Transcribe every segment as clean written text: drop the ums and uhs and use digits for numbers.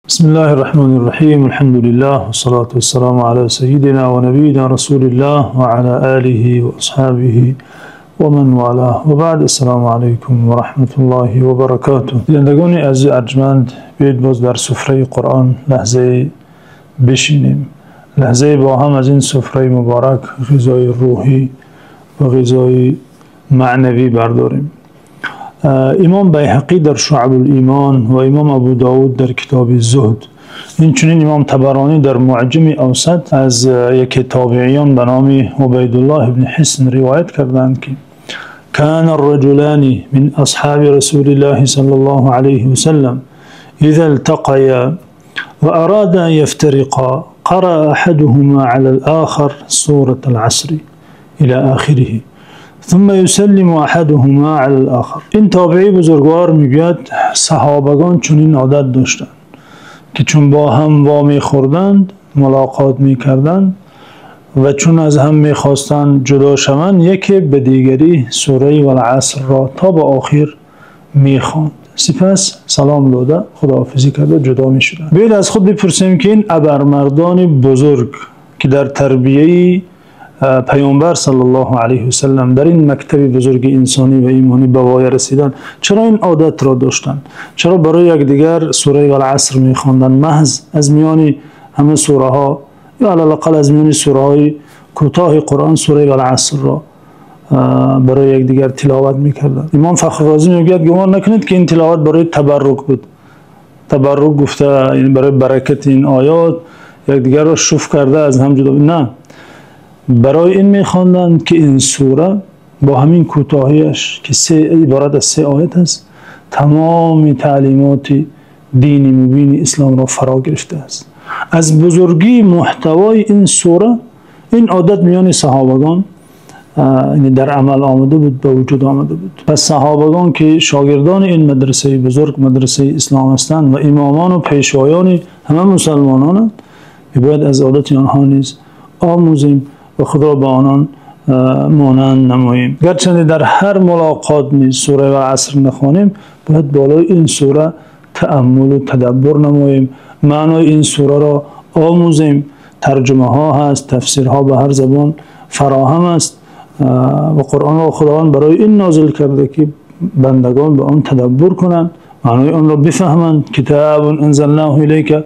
Бисмиллаҳир-раҳмонир-раҳим. Алҳамдулиллаҳ вассалоту вассаламу ала саййидина ва набиййина расулиллаҳ ва ала олиҳи ва асҳобиҳи ва ман валаҳ. Ва баъд, ассалому алайкум ва раҳматуллоҳи ва баракотуҳ. Бинандагони азиз, арҷманд, биёед боз дар сафраи Қуръон лаҳзае бишинем. Лаҳзае бо ҳам аз ин сафраи муборак ғизои рӯҳӣ ва ғизои маънавӣ бардорем. Имом Байҳақӣ дар Шуъабул-Имон ва Имом Абӯдовуд дар китоби Зуҳд, инчунин Имом Табаронӣ дар Муъҷами Авсат аз яке тобеиён ба номи Убайдуллоҳ ибни Ҳисн ривоят кардаанд, ки كان الرجلان من أصحاب رسول الله صلى الله عليه وسلم إذا التقيا وأرادا أن يفترقا قرأ أحدهما على الآخر سورة العصر إلى آخره ثم يسلم أحدهما على الآخر. Ин тобеии бузургвор мегӯяд, саҳобагон чунин одат доштанд, ки чун бо ҳам вомехӯрданд, мулоқот мекарданд ва чун аз ҳам мехостанд ҷудо шаванд, яке ба дигаре сураи Вал-Асрро то ба охир мехонд. Сипас салом дода, хайрухуш карда ҷудо мешуданд. Биёед аз худ бипурсем, ки ин абармардони бузург, ки дар тарбияти Паёмбар саллаллоҳу алайҳи васаллам дар ин мактаби бузурги инсонӣ ва имонӣ ба воя расиданд, чаро ин одатро доштанд? Чаро барои якдигар сураи Вал-Аср мехонданд? Маҳз аз миёни ҳама сураҳо ё алал-ақал аз миёни сураҳои кӯтоҳи Қуръон сураи Вал-Асрро барои якдигар тиловат мекарданд. Имом Фахри Розӣ мегӯяд, гумон накунед, ки ин тиловат барои табаррук буд. Табаррук гуфта, яъне барои баракати ин оятҳо якдигарро шуф карда аз ҳам ҷудо. На. Барои ин мехонданд, ки ин сура бо ҳамин кӯтоҳиаш, ки иборат аз се оят аст, тамоми таълимоти дини мубини исломро фаро гирифтааст. Аз бузургии мӯҳтавои ин сура ин одат миёни саҳобагон дар амал омада буд, ба вуҷуд омада буд. Пас саҳобагон, ки шогирдони ин мадрасаи бузург, мадрасаи ислом ҳастанд ва имомон ва пешвоёни ҳама мусулмононанд, бояд аз одати онҳо низ омӯзем ва худро ба онон монанд намоем. Гарчанде дар ҳар мулоқот низ сураи Вал-Аср нахонем, бояд болои ин сура таъаммул ва тадаббур намоем, маънои ин сураро омӯзем. Тарҷумаҳо ҳаст, тафсирҳо ба ҳар забон фароҳам аст ва Қуръонро Худованд барои ин нозил кардааст, ки бандагон ба он тадаббур кунанд, маънои онро бифаҳманд. Китобун анзалнаху илайка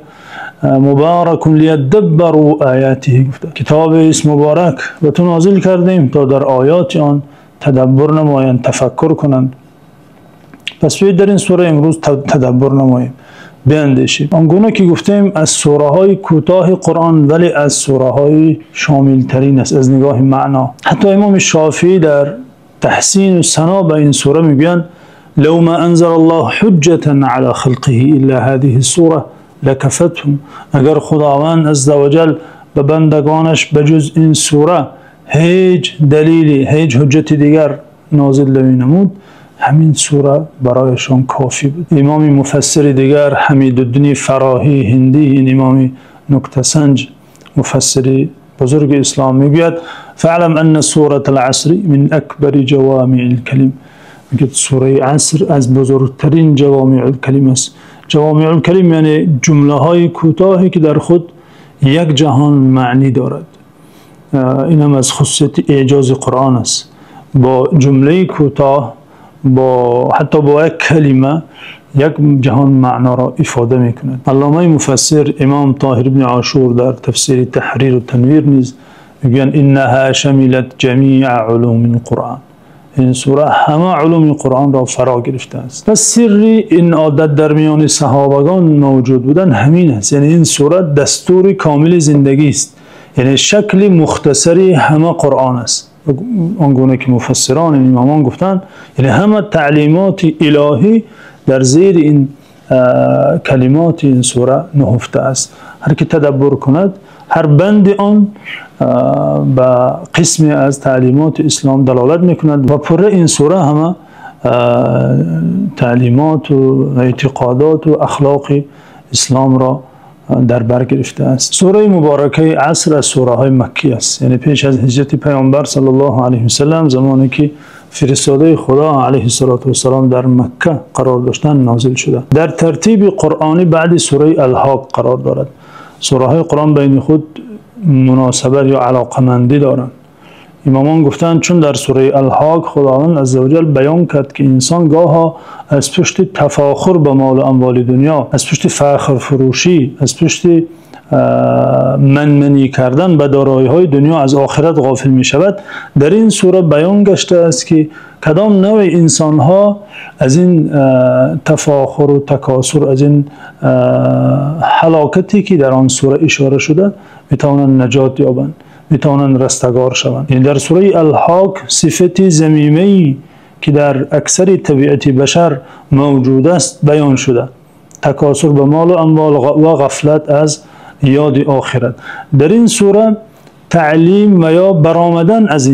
муборакун лияддаббару оятиҳи, гуфта. Китобест муборак ба ту нозил кардем, то дар оёти он тадаббур намоянд, тафаккур кунанд. Пас биёед дар ин сура имрӯз тадаббур намоем, биандешем. Он гуна ки гуфтем, аз сураҳои кӯтоҳи Қуръон, вале аз сураҳои шомилтарин аст аз нигоҳи маъно. Ҳатто Имом Шофеъӣ дар таҳсин ва сано ба ин сура мегӯянд: لو ما أنزل الله حجة على خلقه إلا هذه السورة لكفتهم. Агар Худованд азза ва ҷалл ба бандагонаш ба ҷуз ин сура ҳеҷ далеле, ҳеҷ ҳуҷҷати дигар нозил наменамуд, ҳамин сура барояшон кофӣ буд. Имоми муфассири дигар, Ҳамидуддин Фароҳии Ҳиндӣ, ин имоми нуктасанҷ, муфассири бузурги ислом мегӯяд: فاعلم أن سورة العصر من أكبر جوامع الكلم. Мегӯяд, сураи Аср аз бузургтарин ҷавомеъул-калим аст. Ҷавомеъул-калим яъне ҷумлаҳои кӯтоҳе, ки дар худ як ҷаҳон маънӣ дорад. Ин ҳам аз хусусияти эъҷози Қуръон аст. Бо ҷумлаи кӯтоҳ, бо ҳатто бо як калима як ҷаҳон маъноро ифода мекунад. Алломаи муфассир Имом Тоҳир ибни Ошур дар тафсири Таҳрир ва Танвир низ мегӯянд: إنها شملت جميع علوم القرآن. Ин сура ҳама улуми Қуръонро фаро гирифтааст. Пас сирри ин одат дар миёни саҳобагон мавҷуд будан ҳамин аст. Яъне ин сура дастури комили зиндагӣ аст. Яъне шакли мухтасари ҳама Қуръон аст. Он гуна ки муфассирон, ин имомон гуфтанд, яъне ҳама таълимоти илоҳӣ дар зери ин калимоти ин сура нуҳуфта аст. Ҳар ки тадаббур кунад, ҳар банди он ба қисме аз таълимоти ислом далолат мекунад ва пурра ин сура ҳама таълимот ва эътиқодот ва ахлоқи исломро дар бар гирифтааст. Сураи муборакаи Аср аз сураҳои маккӣ аст. Яъне пеш аз ҳиҷрати Паёмбар саллаллоҳу алайҳи васаллам, замоне ки Фиристодаи Худо алайҳиссалоту вассалом дар Макка қарор доштанд нозил шуда. Дар тартиби қуръонӣ баъд сураи Ал-Ҳоққа қарор дорад. Сураҳои Қуръон байни худ муносибат ё алоқамандӣ доранд. Имомон гуфтанд, чун дар сураи Ал-Ҳоққа Худованд азза ва ҷалл баён кард, ки инсон гоҳо аз пушти тафохур ба мол ва амволи дунё, аз пушти фахрфурӯшӣ, аз пушти манманӣ кардан ба дороиҳои дунё аз охират ғофил мешавад. Дар ин сура баён гаштааст, ки кадом навъ инсонҳо аз ин тафохур ва такосур, аз ин ҳалокате ки дар он сура ишора шуда, метавонанд наҷот ёбанд, метавонанд растагор шаванд. Яъне дар сураи Ал-Ҳоққа сифати замимае ки дар аксари табиати башар мавҷуд аст баён шуда. Такосур ба мол ва амвол ва ғафлат аз ёди охират. Дар ин сура таълим ва ё баромадан аз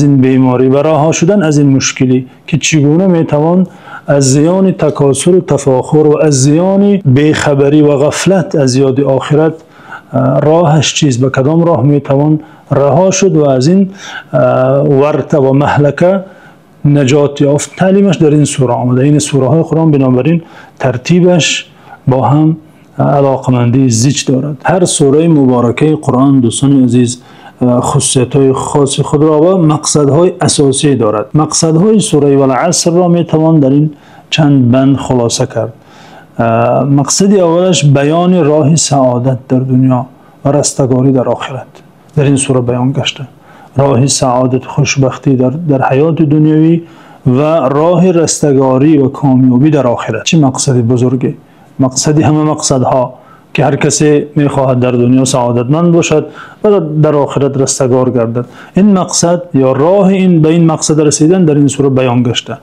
ин беморӣ ва раҳо шудан аз ин мушкиле, ки чӣ гуна метавон аз зиёни такосур ва тафохур ва аз зиёни бехабарӣ ва ғафлат аз ёди охират роҳаш чист, ба кадом роҳ метавон раҳо шуд ва аз ин варта ва маҳлака наҷот ёфт. Таълимаш дар ин сура омада. Ин сураҳои Қуръон бинобар ин тартибаш бо ҳам алоқамандии зич дорад. Ҳар сураи муборакаи Қуръон, дӯстони азиз, хусусиятҳои хоси худро ва мақсадҳои асосӣ дорад. Мақсадҳои сураи Вал-Асрро метавон дар ин чанд банд хулоса кард. Мақсади аввалаш баёни роҳи саодат дар дунё ва растагорӣ дар охират. Дар ин сура баён гашта роҳи саодат, хушбахтӣ дар ҳаёти дунявӣ ва роҳи растагорӣ ва комёбӣ дар охират. Чӣ мақсади бузурге! Мақсади ҳама мақсадҳо, ки ҳар касе мехоҳад дар дунё саодатманд бошад ва дар охират растагор гардад. Ин мақсад ё роҳи ин ба ин мақсад расидан дар ин сура баён гашта.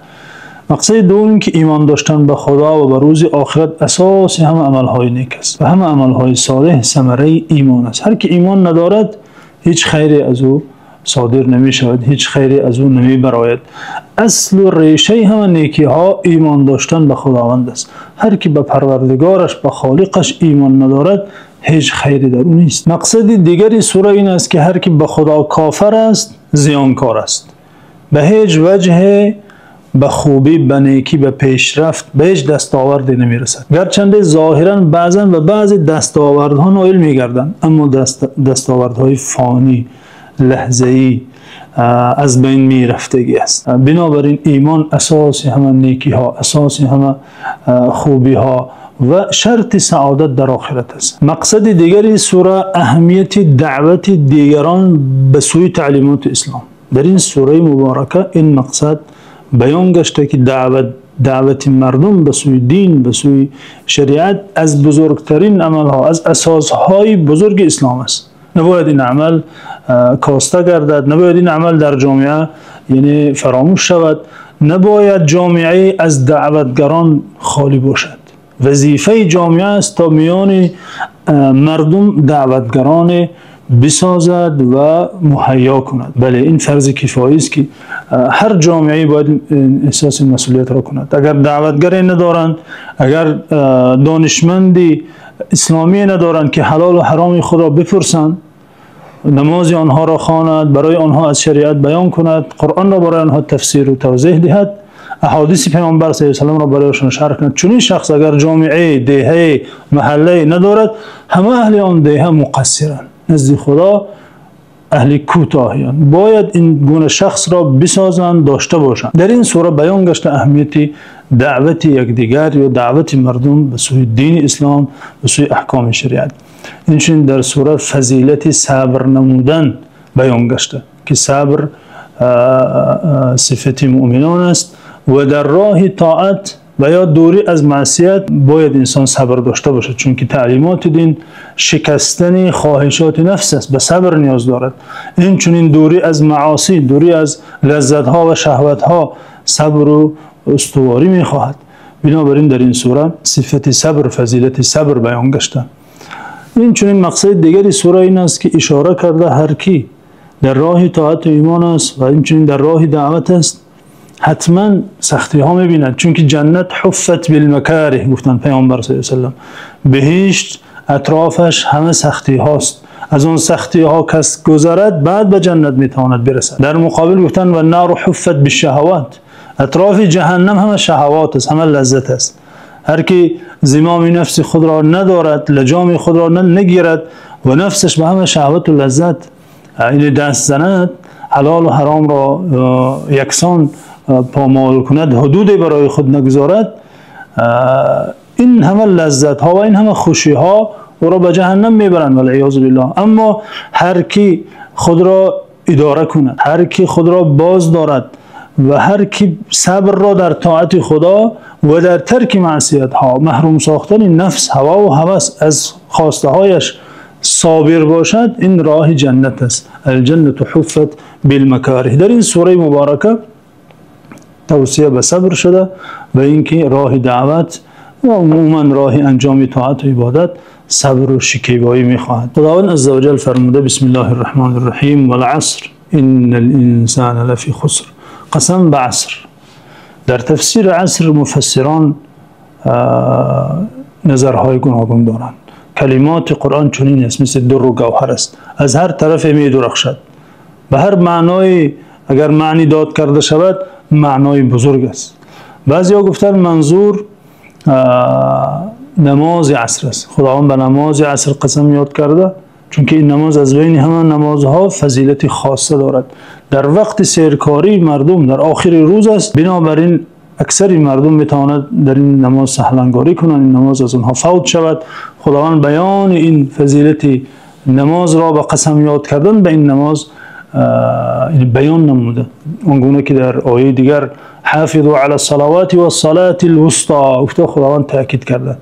Мақсади дуввум ин ки имон доштан ба Худо ва ба рӯзи охират асоси ҳама амалҳои нек аст ва ҳама амалҳои солеҳ самараи имон аст. Ҳар ки имон надорад, ҳеҷ хайре аз ӯ содир намешавад, ҳеҷ хайре аз ӯ намебарояд. Асл ва решаи ҳама некиҳо имон доштан ба Худованд аст. Ҳар ки ба Парвардигораш, ба Холиқаш имон надорад, ҳеҷ хайре дар ӯ нест. Мақсади дигари сура ин аст, ки ҳар ки ба Худо кофир аст, зиёнкор аст. Ба ҳеҷ ваҷҳе ба хубӣ, ба некӣ, ба пешрафт, ба ҳеҷ дастоварде намерасад. Гарчанде зоҳиран баъзан ба баъзе дастовардҳо ноил мегарданд, аммо дастовардҳои фонӣ, лаҳзаӣ, аз байн мерафтагӣ аст. Бинобар ин имон асоси ҳама некиҳо, асоси ҳама хубиҳо ва шарти саодат дар охират аст. Мақсади дигари сура аҳамияти даъвати дигарон ба сӯи таълимоти ислом. Дар ин сураи муборака ин мақсад баён гашта, ки даъвати мардум ба сӯи дин, ба сӯи шариат аз бузургтарин амалҳо, аз асосҳои бузурги ислом аст. Набояд ин амал коста гардад, набояд ин амал дар ҷомеа яъне фаромӯш шавад, набояд ҷомеа аз даъватгарон холӣ бошад. Вазифаи ҷомеа аст то миёни мардум даъватгарон бисозад ва муҳайё кунад. Бале, ин фарзи кифоӣ аст, ки ҳар ҷомеае бояд эҳсоси масъулиятро кунад. Агар даъватгаре надоранд, агар донишманди исломӣ надоранд, ки ҳалол ва ҳароми худро бипурсанд, намози онҳоро хонад, барои онҳо аз шариат баён кунад, Қуръонро барои онҳо тафсир ва тавзеҳ диҳад, аҳодиси Паёмбар саллаллоҳу алайҳи васаллам-ро барояшон шарҳ кунад. Чунин шахс агар ҷомеа, деҳа, маҳалла надорад, ҳама аҳли он деҳа муқассиранд. Назди Худо аҳли кӯтоҳианд. Бояд ин гуна шахсро бисозанд, дошта бошанд. Дар ин сура баён гашта аҳамияти даъвати якдигар ё даъвати мардум ба сӯи дини ислом, ба сӯи аҳкоми шариат. Инчунин дар сура фазилати сабр намудан баён гашта, ки сабр сифати мӯъминон аст ва дар роҳи тоат ва ё дурӣ аз маъсият бояд инсон сабр дошта бошад, чунки таълимоти дин шикастани хоҳишоти нафс аст, ба сабр ниёз дорад. Инчунин дурӣ аз маосӣ, дурӣ аз лаззатҳо ва шаҳватҳо сабр ва устуворӣ мехоҳад. Бинобар ин дар ин сура сифати сабр, фазилати сабр баён гашта. Инчунин мақсади дигари сура ин аст, ки ишора карда ҳар ки дар роҳи тоат ва имон аст ва инчунин дар роҳи даъват аст, ҳатман сахтиҳо мебинад, чунки ҷаннат ҳуффат билмакориҳ гуфтанд Паёмбар саллаллоҳу алайҳи васаллам. Биҳишт атрофаш ҳама сахтиҳост, Аз он сахтиҳо кас гузарад, баъд ба ҷаннат метавонад бирасад. Дар муқобил гуфтанд: والنار حفت بالشهوات. Атрофи ҷаҳаннам ҳама шаҳват аст, ҳама лаззат аст. Ҳар ки зимоми нафси худро надорад, лаҷоми худро нагирад ва нафсаш ба ҳама шаҳват ва лаззат яъне даст занад, ҳалол ва ҳаромро яксон помол кунад, ҳудуде барои худ нагузорад, ин ҳама лаззатҳо ва ин ҳама хушиҳо ӯро ба ҷаҳаннам мебаранд, валъиёзу биллоҳ. Аммо ҳар ки худро идора кунад, ҳар ки худро боз дорад ва ҳар ки сабрро дар тоати Худо ва дар тарки маъсиятҳо, маҳрум сохтани нафс, ҳаво ва ҳавас аз хостаҳояш собир бошад, ин роҳи ҷаннат аст. الجنة حفت بالمكاره. Дар ин сураи муборака тавсия ба сабр шуда ва инки роҳи даъват ва умуман роҳи анҷоми тоат ва ибодат сабр ва шикебоӣ мехоҳад. Худованд азза ва ҷалл фармуда: بسم الله الرحمن الرحيم والعصر إن الإنسان لفي خسر. Қасам ба аср. Дар тафсири аср муфассирон назарҳои гуногун доранд. Калимоти Қуръон чунин аст, мисли дур ва гавҳар аст. Аз ҳар тарафе медурахшад. Ба ҳар маъное агар маъни дод карда шавад, маънои бузург аст. Баъзеҳо гуфтанд манзур намози аср аст. Худованд ба намози аср қасам ёд карда, чунки ин намоз аз байни ҳама намозҳо фазилати хоса дорад. Дар вақти серкории мардум дар охири рӯз аст, бинобар ин аксари мардум метавонад дар ин намоз саҳлангорӣ кунанд, ин намоз аз онҳо фавт шавад. Худованд баёни ин фазилати намозро ба қасам ёд кардан ба ин намоз баён намуда. Он гуна ки дар ояти дигар حافظوا على الصلوات والصلاة الوسطى гуфта Худованд таъкид карда.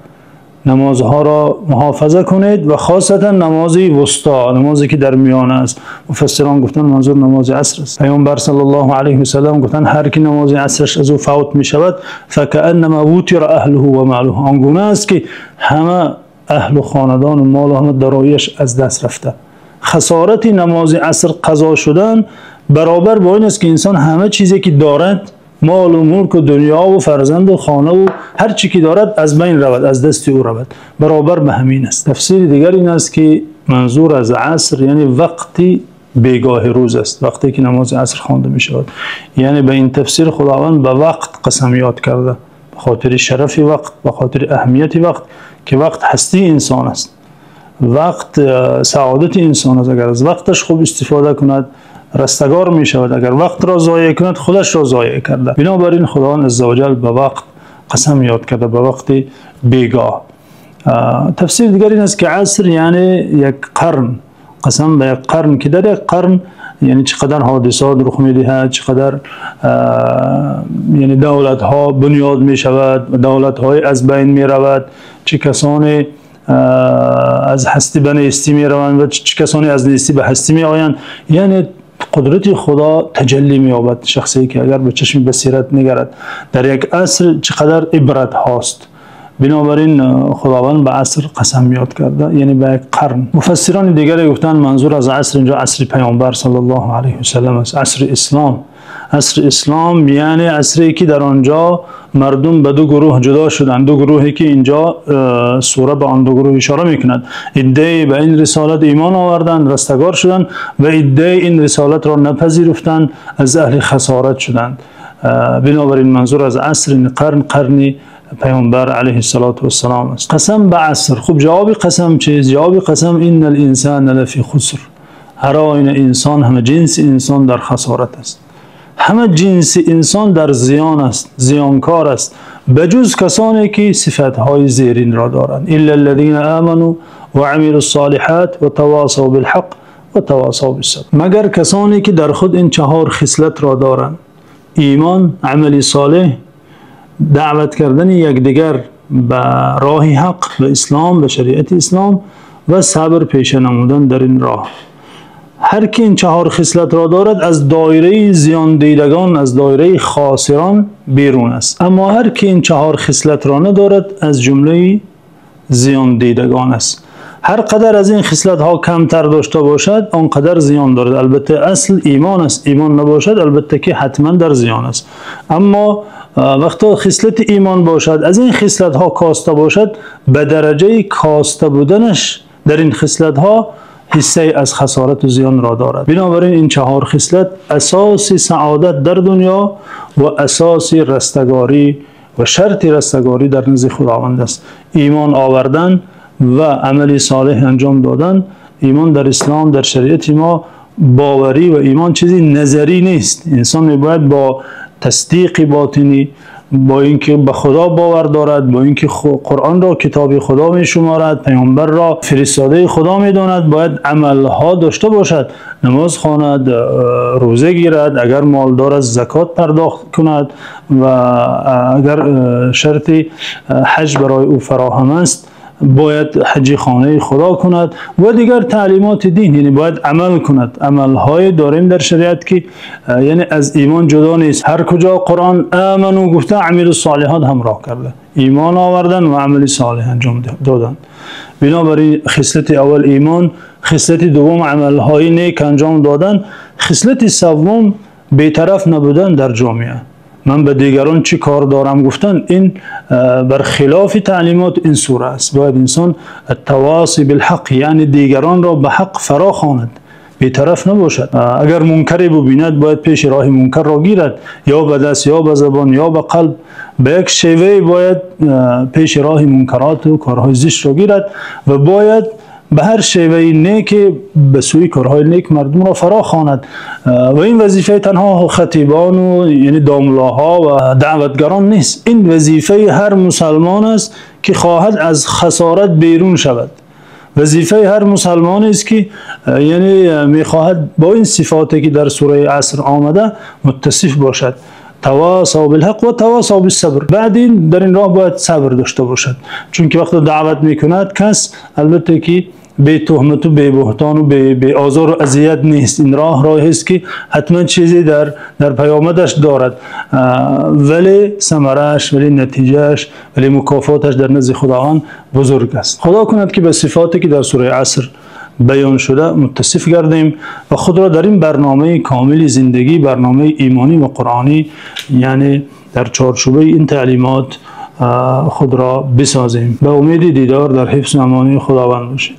Намозҳоро муҳофаза кунед ва хосатан намози вусто, намозе ки дар миён аст. Муфассирон гуфтанд манзур намози аср аст. Паёмбар саллаллоҳу алайҳи васаллам гуфтанд ҳар ки намози асраш аз ӯ фавт мешавад, فكأنما وتر أهله وماله, он гуна аст ки ҳама аҳлу хонадон ва мол ва ҳама дороияш аз даст рафта. Хасорати намози аср қазо шудан баробар бо ин аст ки инсон ҳама чизе ки дорад, мол ва мулк ва дунё ва фарзанд ва хона ва ҳар чи ки дорад аз байн равад, аз дасти ӯ равад. Баробар ба ҳамин аст. Тафсири дигар ин аст ки манзур аз аср яъне вақти бегоҳи рӯз аст, вақте ки намози аср хонда мешавад. Яъне ба ин тафсир Худованд ба вақт қасам ёд карда, ба хотири шарафи вақт, ба хотири аҳамияти вақт, ки вақт ҳастии инсон аст, вақт саодати инсон аст. Агар аз вақташ хуб истифода кунад растагор мешавад, агар вақтро зоеъ кунад худашро зоеъ карда. Бинобар ин Худованд азза ва ҷалл ба вақт қасам ёд карда, ба вақти бегоҳ. Тафсири дигар ин аст ки аср яъне як қарн, қасам ба як қарн, ки дар як қарн яъне чӣ қадар ҳодисот рух медиҳад, чӣ қадар яъне давлатҳо бунёд мешавад ва давлатҳое аз байн меравад, чӣ касоне аз ҳастӣ ба нестӣ мераванд ва чӣ касоне аз нестӣ ба ҳастӣ меоянд. Яъне қудрати Худо таҷаллӣ меёбад. Шахсе ки агар ба чашми басират нигарад дар як аср чӣ қадар ибрат ҳост. Бинобар ин Худованд ба аср қасам ёд карда, яъне ба як қарн. Муфассирони дигаре гуфтанд манзур аз аср инҷо асри Паёмбар саллаллоҳу алайҳи васаллам аст, асри ислом. Асри ислом яъне асре ки дар онҷо мардум ба ду гурӯҳ ҷудо шуданд, ду гурӯҳе ки инҷо сура ба он ду гурӯҳ ишора мекунад. Иддае ба ин рисолат имон оварданд, растагор шуданд ва иддае ин рисолатро напазируфтанд, аз аҳли хасорат шуданд. Бинобар ин манзур аз аср ин қарн, қарни Паёмбар алайҳиссалоту вассалом аст. Қасам ба аср. Хуб, ҷавоби қасам чист? Ҷавоби қасам إن الإنسان لفي خسر. Ҳар оина инсон, ҳама ҷинси инсон дар хасорат аст. Ҳама ҷинси инсон дар зиён аст, зиёнкор аст, ба ҷуз касоне ки сифатҳои зеринро доранд. إلا الذين آمنوا وعملوا الصالحات وتواصوا بالحق وتواصوا بالصبر. Магар касоне ки дар худ ин чаҳор хислатро доранд: имон, амали солеҳ, даъват кардани якдигар ба роҳи ҳақ, ба ислом, ба шариати ислом ва сабр пеша намудан дар ин роҳ. Ҳар ки ин чаҳор хислатро дорад аз доираи зиёндидагон, аз доираи хосирон берун аст. Аммо ҳар ки ин чаҳор хислатро надорад аз ҷумлаи зиёндидагон аст. Ҳар қадар аз ин хислатҳо камтар дошта бошад, он қадар зиён дорад. Албатта асл имон аст. Имон набошад, албатта ки ҳатман дар зиён аст. Аммо вақто хислати имон бошад, аз ин хислатҳо коста бошад, ба дараҷаи коста буданаш дар ин хислатҳо Ҳиссае аз хасорат ва зиёнро дорад. Бинобар ин ин чаҳор хислат асоси саодат дар дунё ва асоси растагорӣ ва шарти растагорӣ дар назди Худованд аст. Имон овардан ва амали солеҳ анҷом додан. Имон дар ислом, дар шариати мо боварӣ ва имон чизе назарӣ нест. Инсон мебояд бо тасдиқи ботинӣ, бо инки ба Худо бовар дорад, бо инки Қуръонро китоби Худо мешуморад, паёмбарро фиристодаи Худо медонад, бояд амалҳо дошта бошад. Намоз хонад, рӯза гирад, агар молдор аст закот пардохт кунад ва агар шарти ҳаҷ барои ӯ фароҳам аст, бояд ҳаҷи хонаи Худо кунад ва дигар таълимоти дин, яъне бояд амал кунад. Амалҳое дорем дар шариат, ки яъне аз имон ҷудо нест. Ҳар куҷо Қуръон «аману» гуфта, амали солеҳот ҳамроҳ карда. Имон овардан ва амали солеҳ анҷом додан. Бинобар ин хислати аввал имон, хислати дуввум амалҳои нек анҷом додан, хислати севвум бетараф набудан дар ҷомеа. Ман ба дигарон чӣ кор дорам гуфтан, ин бар хилофи таълимоти ин сура аст. Бояд инсон ат-тавосӣ бил-ҳақ, яъне дигаронро ба ҳақ фарохонад, бетараф набошад. Агар мункаре бибинад, бояд пеши роҳи мункарро гирад, ё ба даст, ё ба забон, ё ба қалб. Ба як шевае бояд пеши роҳи мункарот ва корҳои зиштро гирад ва бояд ба ҳар шеваи неке ба сӯи корҳои нек мардумро фарохонад. Ва ин вазифаи танҳо хатибон ва яъне домуллоҳо ва даъватгарон нест. Ин вазифаи ҳар мусулмон аст, ки хоҳад аз хасорат берун шавад. Вазифаи ҳар мусулмоне аст, ки яъне мехоҳад бо ин сифоте, ки дар сураи Аср омада, муттасиф бошад. Тавосав билҳақ ва тавосав биссабр. Баъд ин дар ин роҳ бояд сабр дошта бошад. Чунки вақте даъват мекунад кас, албатта ки бе туҳмат ва бе буҳтон ва бе озор ва озият нест. Ин роҳ роҳест, ки ҳатман чизе дар паёмадаш дорад. Вале самараш, вале натиҷааш, вале мукофоташ дар назди Худованд бузург аст. Худо кунад, ки ба сифоте, ки дар сураи Аср баён шуда, муттасиф гардем ва худро дар ин барномаи комили зиндагӣ, барномаи имонӣ ва қуръонӣ, яъне дар чорчӯби ин таълимот худро бисозем. Ба умеди дидор дар ҳифзу амони Худованд бошед.